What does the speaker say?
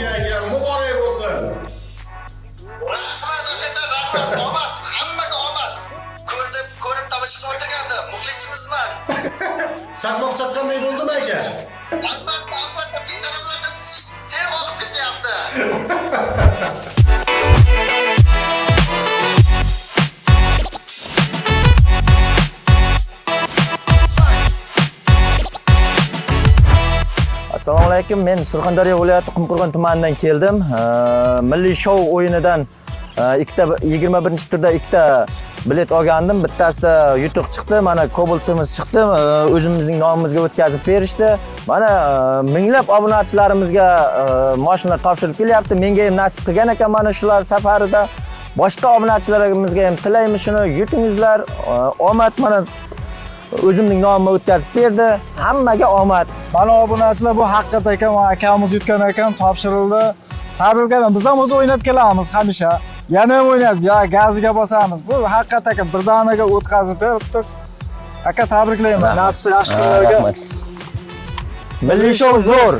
sizga aka, muborak bo'lsin. Rahmat akajon, rahmat. Omad, hammaga omad. Ko'rdim, ko'rib tomosha qilib o'tirgandim. Muxlisimizman. Chaqmoq chaqqanday bo'ldimi aka? Albatta, albatta, bittalardan ter olib ketyapti. Assalomu alaykum. Men Surxondaryo viloyati Qumqo'rg'on tumanidan keldim. Milliy shou o'yinidan ikkita 21-turda ikkita bilet olgandim. Bittasida yutuq chiqdi. Mana Cobaltimiz chiqdi. O'zimizning nomimizga o'tkazib berishdi. Mana minglab obunachilarimizga mashinalar topshirib kelyapti. Menga ham nasib qilgan ekan mana shular safarida. Boshqa obunachilarimizga ham tilaymiz shuni. Yutingizlar, omad mana o'zimning nomimga o'tkazib berdi. Hammaga omad. Mana obunachilar, bu haqiqat ekan, va akamiz yutgan ekan, topshirildi. Tabriklayman. Biz ham o'zi o'ynab kelamiz hamisha. Yana ham o'ynaymiz, ya gaziga bosamiz. Bu haqiqat ekan, birdaniga o'tkazib beribdi. Aka, tabriklayman. Nasib qilsa yaxshi kunlarga. Rahmat. Milliy shou zo'r.